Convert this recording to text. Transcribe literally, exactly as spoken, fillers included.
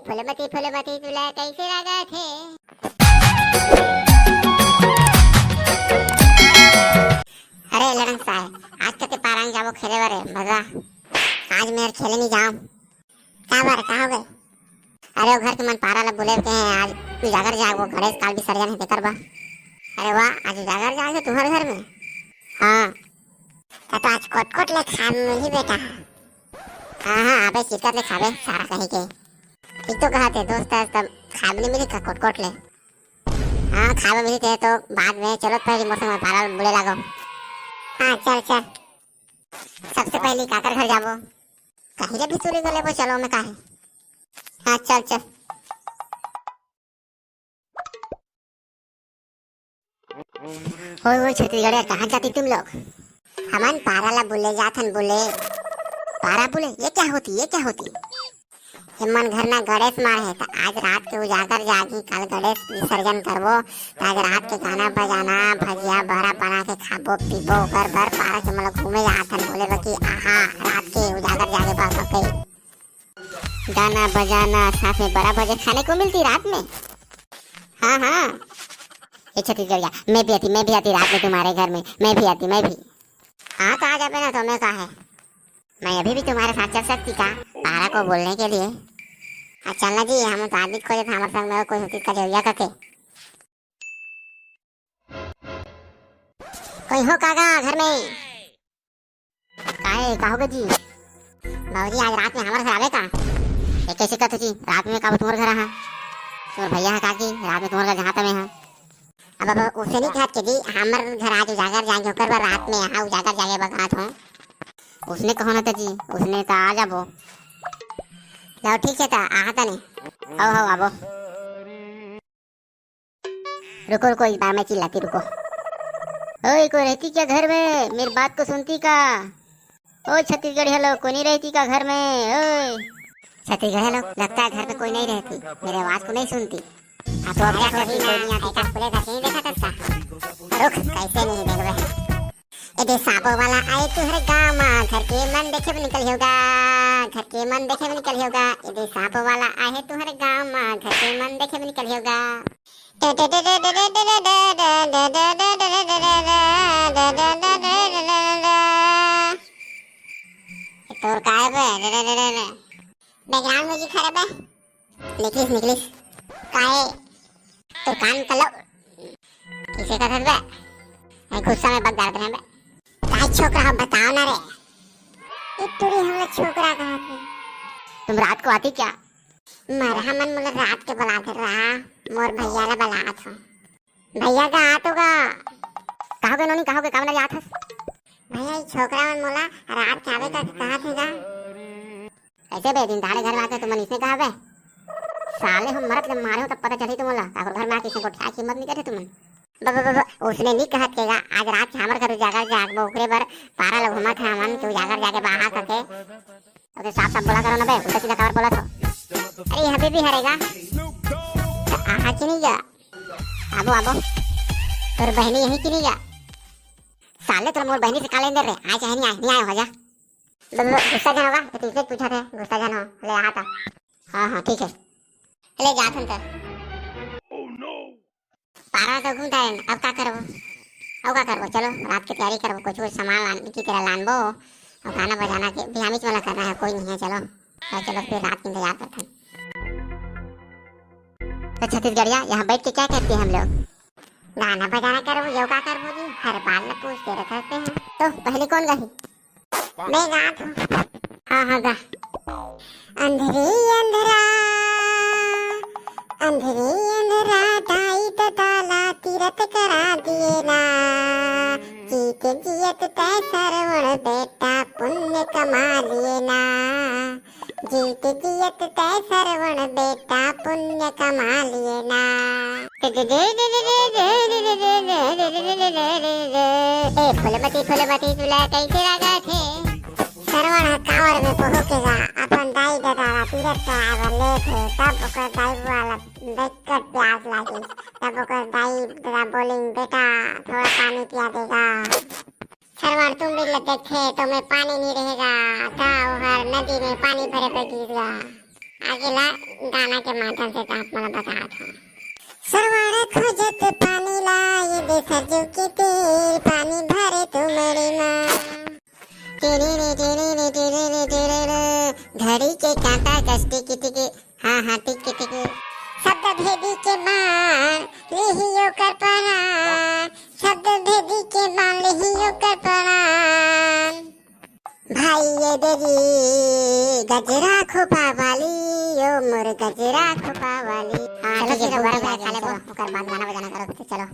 फूलमती, फूलमती, तुला कैसे लागत हे? अरे लड़न साय, आज कते पारा जाबो खेले बरे, मजा। आज मेर खेले नहीं जाओ। का बार, का हो गए? अरे, वो घर के मन पारा ला बुले के हैं, आज उजागर जागबो, गणेश काल विसर्जन है, तेकर बा। अरे वाह, आज उजागर जाग है तुम्हारे घर में? हाँ। त तो आज कोट-कोट ले खाए मिलही बेटा। हाँ, हाँ, अबे चिरकत ले खाबे, सारा कहीं के। ठीक तो कहा थे, दोस्त है, तब खाए नहीं मिली का कोट-कोट ले? हाँ, खाए मिली थे तो बाद में, चलो पहले मौसम में पारा बुले लागो। हाँ, चल, चल। सबसे पहले काकर घर जाबो? कहीं ले भी चुरी कर लेबो, चलो मैं काहे। हाँ, चल, चल। ओए, ओए, छत्तीसगढ़िया, कहाँ जाती तुम लोग? हमन पारा ला बुले जाथन, बुले। पारा बुले? ये क्या होती, ये क्या होती? ये मन घर ना गणेश मार है, त आज रात के उजागर जागी, काल गणेश विसर्जन करबो, त आज रात के गाना बजाना, भजिया बहरा बना के खाबो, पीबो, ओकर बर पारा के मतलब घूमे जाथन, बोले बा कि आहा, रात के उजागर जागे बर कई गाना बजाना, साथ में बड़ा भजिया खाने को मिलती रात में। हाँ, हाँ। ये छत्तीसगढ़िया, मैं भी आती, मैं भी आती रात में तुम्हारे घर में, मैं भी आती, मैं भी। हाँ, तो आ जाबे ना, तो मैं का है, मैं अभी भी तुम्हारे साथ चल सकती का, पारा को बोलने के लिए? हाँ, चलना जी, हम तो आदमी खोजे था, हमारे संग में कोई होती का जरूरिया करके। कोई हो कागा घर में? काहे, का होगे जी? बाबूजी, आज रात में हमारे घर आवे का? ये कैसे कहते जी, रात में का तुम्हारे घर आहा? तुम्हारे भैया है काकी, रात में तुम्हारे घर जहाँ तमे है। अब, अब उसे नहीं कहत के जी, हमर घर आज उजागर जागे, ओकर बर रात में यहाँ उजागर जागे बगात हो। उसने कहो ना तो जी, उसने तो आ जाबो। लो ठीक है, तो आहा तने। हो, हो, आबो। रुको, रुको, इस बार मैं चिल्लाती, रुको। ओए, कोई रहती क्या घर में? मेरी बात को सुनती का? ओ छत्तीसगढ़िया लोग, कोई नहीं रहती का घर में? ओए। छत्तीसगढ़िया लोग, लगता है घर में कोई नहीं रहती, मेरी आवाज को नहीं सुनती। हाँ, तो अब क्या करी ना, कोई नहीं आती का? पूरे घर से नहीं देखा था। रुक, कैसे नहीं देखबे? एदे सांप वाला आए तुहर गाँव मा, घर के मन देखे बर निकल होगा, घर के मन देखे बर निकल होगा। एदे सांप वाला आए तुहर गाँव मा, घर के मन देखे बर निकल होगा। तोर काय बे? बैकग्राउंड म्यूजिक खराब है। निकलिस, निकलिस। काहे? तो कान कर लो। किसे कहत बे? ए, गुस्सा में बक डालत रहे बे। काय छोकरा हो, बताओ ना रे। ए, तोरी हमला छोकरा कहत है। तुम रात को आती क्या? मरहा मन मोला रात के बुलात रहा, मोर भैया ला बुलात हो। भैया का आत होगा। कहोगे नोनी, कहोगे, काबर नहीं आत हस? भैया, ये छोकरा मन मोला रात के आवे का कहत है गा। कैसे बे, दिन दहाड़े घर में आके तुमन इसने कहा बे? साले हम मरत ले मारे हो तब पता चली तुमन ला। काकर घर में आके इसने गोठिया की हिम्मत नहीं करे तुमन। ब-, ब-, ब-, ब-, उसने नहीं कहत के गा, आज रात के हमर घर उजागर जागबो, ओकरे बर पारा लोग घूमत है हमन के उजागर जाके बाहर करके। अरे साफ साफ बोला करो ना बे, उल्टा सीधा काबर बोला तो? अरे यहाँ पे भी हरेगा। तो आहा कि नहीं गा? आबो, आबो। तोर बहनी यही कि नहीं गा? साले तोर मोर बहनी से का लेन देन रे? आए चाहे नहीं आए, नहीं आए हो जा। ब-, ब-, गुस्सा झन होगा, ये तो इसलिए पूछा था, गुस्सा झन हो, ले आहा था। हाँ, हाँ, ठीक है। ले जा थन कर। पारा तो घूमता है, अब का करबो? अब का करबो? चलो, रात की तैयारी करबो, कुछ, कुछ सामान लान की तरह लानबो, और गाना बजाना के भी हमीच वाला करना है, कोई नहीं है, चलो। और चलो, फिर रात की इंतजार करते हैं। तो छत्तीसगढ़िया, यहाँ बैठ के क्या करते हैं हम लोग? गाना बजाना करबो, योगा करबो जी, हर बार ला पूछते रहते हैं। तो पहले कौन गाही? मैं गात हूँ। हाँ, हाँ, गा। अंधरी अंधरा, अंधरी अंधरा, दाई ददा ला तीरथ करा दिए ना। जीत जियत तै सरवण बेटा, पुण्य कमा लिए ना। जीत जियत तै सरवण बेटा, पुण्य कमा लिए ना। ए फुलमती, फुलमती, तुला कैसे लागत हे? सरवण ह कांवर में पहुंचेगा, अपन दाई ददा ला तीरथ कराए बर लेत हे, तब ओकर दाई बुआ ला बिकट प्यास लागिस, तब ओकर दाई ददा बोलिन, "बेटा, थोड़ा पानी पिया देगा।" सरवण तुम भी लग गए थे, तो मैं पानी नहीं रहेगा, था ओहर नदी में पानी भरे बर गिर गया। आगे ला गाना के माध्यम से आप मन ला बतात हूँ। सरवाड़ा खोजत पानी ला, ये दे सरजू के तेल, पानी भरे तुमड़ी मा। टिरी रे, टिरी रे, टिरी रे, टिरी रे, घड़ी के कांटा कस टिकी टिकी, हाँ हाँ टिकी टिकी। शब्द भेदी के मान लिही ओकर परान, शब्द भेदी के मान लिही ओकर परान। भाई ये देरी गजरा खोपा वाली, ओ मोर गजरा खोपा वाली। हाँ, चलो, ठीक है, ठीक है, बोल बड़ा दिया, बड़ा चलो। ओकर बाद गाना बजाना करो, तो चलो।